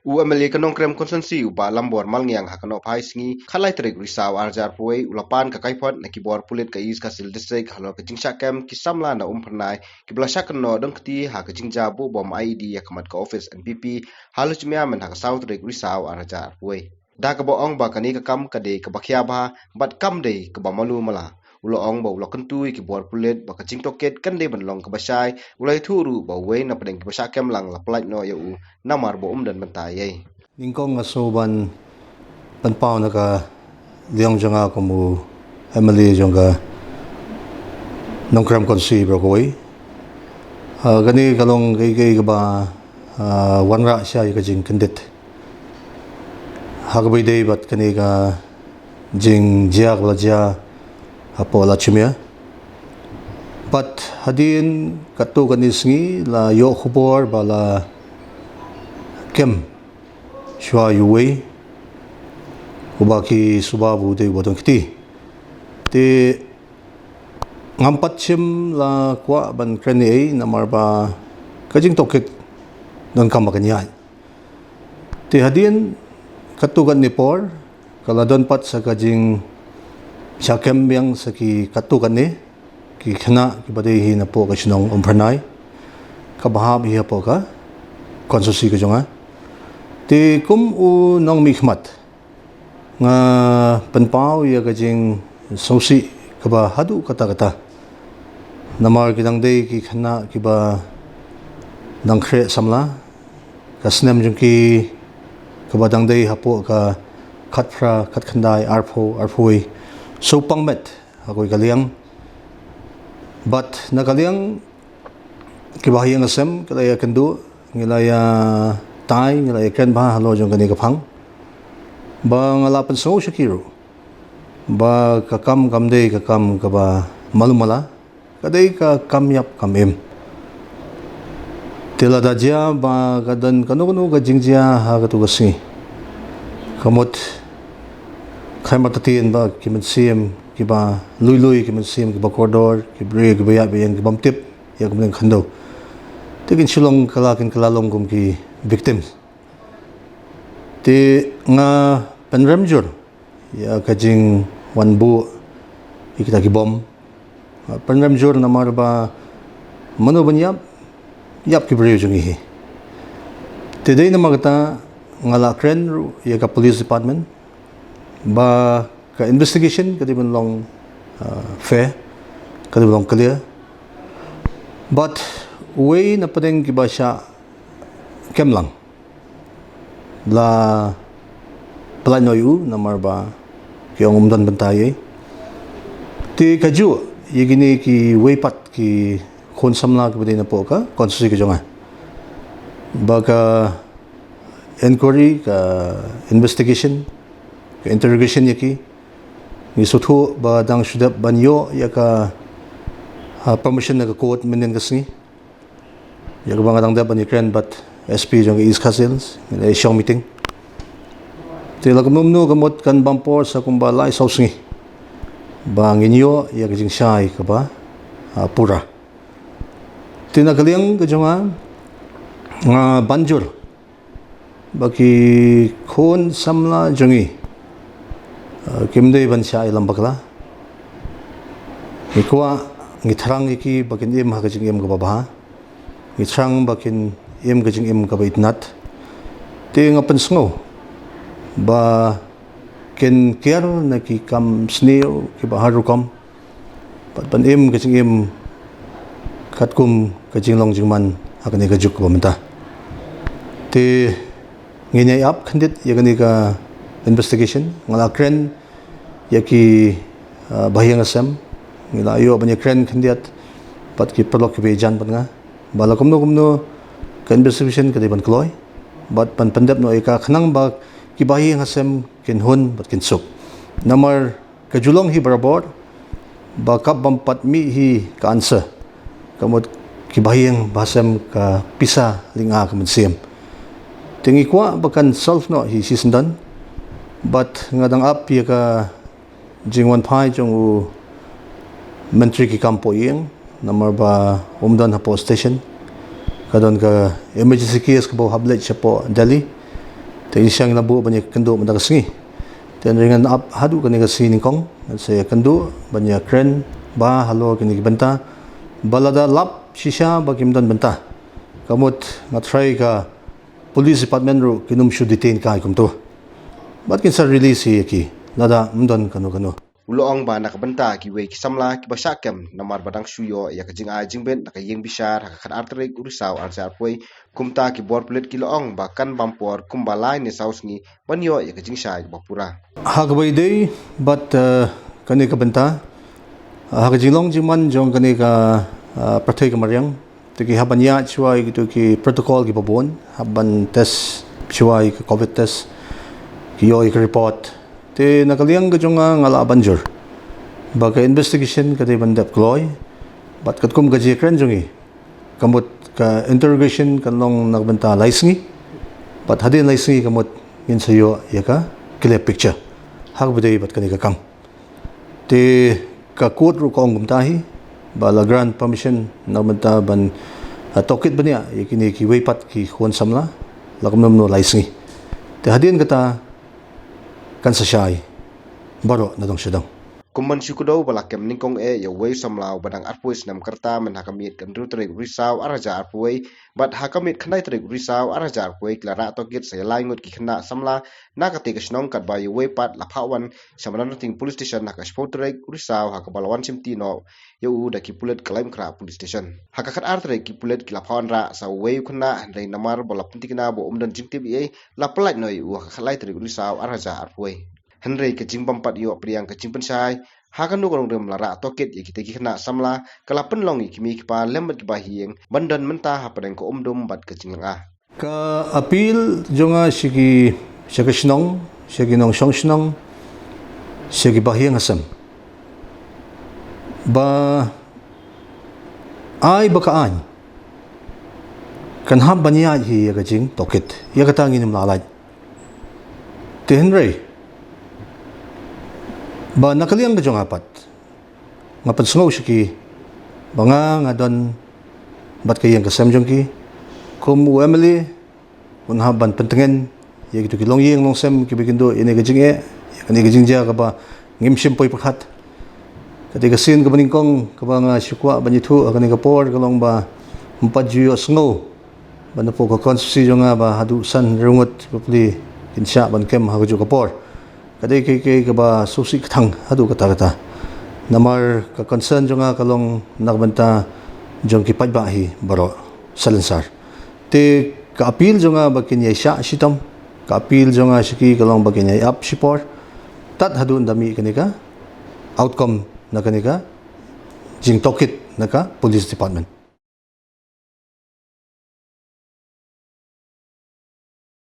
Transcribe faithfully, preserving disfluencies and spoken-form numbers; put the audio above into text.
U M L A ka Nongkrem Constituency u Bah Lambor Malngiang ha ka nohphai sngi khatlai tarik Risaw arhajar arphew wei u la pan ka kaiphod na ki bor pulit ka East Khasi Hills District halor ka jingshah kem ki samla na Umphyrnai kiba la shah kynnoh don kti ha ka jingjia buh bom I E D ïa ka mat ka office N P P ha Lutjmia mynha ka saw tarik Risaw arhajar arphew wei. Da kaba ong ba kane ka kam ka dei kaba khia bha bad kam dei kaba malu mala. U la ong ba u la kyntu ïa ki bor pulit ba ka jingtohkit kan dei ban long kaba shai, u la ïathuh ruh ba uwei na pdeng kiba shah kem lang la pyllait noh ïa u namar ba um don bynta ïa i. Nyngkong nga sngewbha ban pynpaw na ka liang jong nga kum u M L A jong ka Nongkrem Constituency baroh kawei. Ah, kane ka long kaei kaei kaba, ah, wanrah sha ïa ka jingkyndit ha kaba ïadei bad kane ka jingjia kaba la jia hapoh Lutjmia. Bad hadien katto katne sngi la ïoh khubor ba la kem shuwa ïa uwei uba ki suba ba u dei uba don kti. Te ngam pat shym la kwah ban kren ei ei namar ba ka jingtohkit donkam ba kan ïaid. Te hadien katto katne por ka la don pat sa ka jingshah kem biang sa ki katto katne ki khynnah kiba dei hi napoh ka shnong Umphyrnai kaba hap hi hapoh ka constituency ka jong nga. Te kum u nongmihkhmat nga pynpaw ïa ka jingsngewsih kaba haduh katta katta namar ki dang dei ki khynnah kiba dang khreh samla, ka snem jong ki kaba dang dei hapoh ka khatphra, khatkhyndai, arphew, arphew wei. Sngewpang met ha kawei ka liang. Bad na ka liang kiba ha ïing ha sem ki la ïakynduh, ngi la ïatai, ngi la ïakren bha halor jong kane ka phang. Ba nga la pynsngew sha ki ruh ba ka kam kam dei ka kam kaba malu mala, ka dei ka kam ïap kam im. Te lada jia ba ka don kano kano ka jingjia ha kato ka sngi, ka mut khlem artatien ba ki mynsiem kiba lui lui, ki mynsiem kiba kordor, ki briew kiba ïaid ba ïeng ki bym tip ïa ka mynsiem khyndew, te kin shu long kylla, kin kylla long kum ki victims. Te nga pynrem jur ïa ka jingwan buh ïa kita ki bom. Nga pynrem jur namar ba mano ban ïap, ïap ki briew jong ngi hi. Te dei namar kata nga la kren ruh ïa ka police department ba ka investigation ka dei ban long, uh, fair, ka dei ban long clear. Bad uwei na pdeng kiba shah kem lang la pyllait noh ïa u namar ba ki ong um don bynta ïa i. Te kajuh ïa kine kiwei pat ki khun samla kiba dei napoh ka constituency ka jong nga, ba ka inquiry, ka investigation, ka interrogation ïa ki, ngi sngewthuh ba dang shu dep ban ïoh ïa ka, ah, permission na ka court mynnin ka sngi. Ïa kaba nga dang dep ban ïakren bad S P jong ka East Khasi Hills, ngi la ïashong meeting. Te la kumno kumno ka mut kan bam por sa kumba lai saw sngi ba ngin ïoh ïa ka jingshai kaba, ah, pura. Te na ka liang ka jong nga, nga ban jur ba ki khun samla jong ngi, ah, kim dei ban shah ïalam bakla. Ngi kwah, ngi thrang ïa ki ba kin im ha ka jingim kaba bha. Ngi thrang ba kin im ka jingim kaba itynnad. Te nga pynsngew ba kin kiar na ki kam sniew kiba har rukom bad ban im ka jingim katkum ka jinglong jingman ha kane ka juk kaba mynta. Te ngin ïai ap khyndiat ïa kane ka investigation. Nga la kren ïa ki, ah, bahaïing hasem, ngi la ïoh ban ïakren khyndiat bad ki paralok kiba ïajan bad nga ba la kumno kumno ka investigation ka dei ban kloi bad ban pyndep noh ïa ka khnang ba ki bahaïing hasem kin hun bad kin suk. Namar ka ju long hi barabor ba kaba ym pat mih hi ka answer, ka mut ki bahaïing bahasem ka pisa lynga ka mynsiem. Te ngi kwah ba kan solve noh hi shisyndon. Bad nga dang ap ïa ka jingwanphai jong u Myntri ki kam poh ïing, namar ba um don hapoh station. Ka don ka emergency case kaba u hap leit shapoh Delhi. Ngi sha ngi la buh ban ïakynduh mynta ka sngi. Te hynrei ngan ap haduh kane ka sngi nyngkong, ngan sa ïakynduh ban ïakren bha halor kine ki bynta. Ba lada lap shisha ba kim don bynta, ka mut nga tharai ka police department ruh kin ym shu detain kai kumto. Bad kin sa release ïa ki lada ym don kano kano. U la ong ba na ka bynta kiwei ki samla kiba shah kem namar ba dang shu ïoh ïa ka jingai jingbit na ka ïing bishar ha ka khatar tarik u Risaw ar hajar arphew, kumta ki bor pulit ki la ong ba kan bam por kumba lai ne saw sngi ban ïoh ïa ka jingshai kaba pura. Ha kaba ïadei bad, eh, kane ka bynta, ha ka jinglong jingman jong kane ka, eh, pyrthei ka mariang, te ki hap ban ïaid shuwa ïa kito ki protocol kiba bun, hap ban test shuwa ïa ka covid test, ki ïoh ïa ka report. Te na ka liang ka jong nga, nga la ban jur ba ka investigation ka dei ban dep kloi. Bad katkum ka jingkren jong ngi, ka mut ka interrogation kan long na ka bynta lai sngi. Bad hadien lai sngi ka mut ngin sa ïoh ïa ka clear picture ha kaba ïadei bad kane ka kam. Te ka court ruh ka ong kumta hi ba la grant permission na ka bynta ban, ah, tohkit bniah ïa kine kiwei pat ki khun samla la kumno kumno lai sngi. Te hadien kata kan sa shai baroh na dong sha dong. Kum ban shu kdew ba la kem nyngkong eh ïa uwei u samla uba dang arphew snem ka rta mynha ka miet ka hynriew tarik u Risaw ar hajar arphew, bad ha ka miet khyndai tarik u Risaw ar hajar arphew ki la rah tohkit sa ïa lai ngut ki khynnah samla na kata ka shnong, katba ïa uwei pat la phah wan sha Mawlana Rynting Police Station ha ka shiphew tarik u Risaw ha kaba la wan shimti noh ïa u da ki pulit ka Laitumkhrah Police Station. Ha ka khatar tarik ki pulit ki la phah wan rah sa uwei u khynnah, hynrei namar ba la pynthikna ba um don jingtip ei ei, la pyllait noh ïa u ha ka khatlai tarik u Risaw ar hajar arphew. Hynrei ka jingbym pat ïoh pdiang ka jingpynshai ha kano ka nongrim la rah tohkit ïa kita ki khynnah samla ka la pynlong ïa ki mei ki pa lem bad ki bahaïing ban don mynta hapdeng ka umdum bad ka jinglynga. Ka appeal jong nga sha ki, sha ka shnong, sha ki nongshong shnong, sha ki bahaïing hasem, ba ai ba ka aiñ kan hap ban ïaid hi ïa ka jingtohkit. Ïa kata ngin ym lah lait. Te hynrei ba na ka liang ka jong nga pat, nga pynsngew sha ki ba nga, nga don bad ka ïing ka sem jong ki. Kum u M L A un hap ban pyntngen ïa kito ki longïing longsem kiba kin duh ïa kane ka jingeh, ïa kane ka jingjia kaba ngim shym poi pyrkhat. Kata ka sien kaba nyngkong kaba nga shu kwah ban ïathuh ha kane ka por ka long ba ym pat ju ïohsngew ba na pdeng ka constituency jong nga ba haduh san hynriew ngut bapli kin shah ban kem ha kajuh ka por. Ka dei ka, ka, kaba sngewsih kthang haduh katta katta. Namar ka concern jong nga ka long na ka bynta jong ki paidbah hi baroh salonsar. Te ka appeal jong nga ba kin ïai shah shitom, ka appeal jong nga sha ki ka long ba kin ïai ap shipor tad haduh ynda mih kane ka outcome na kane ka jingtohkit na ka police department.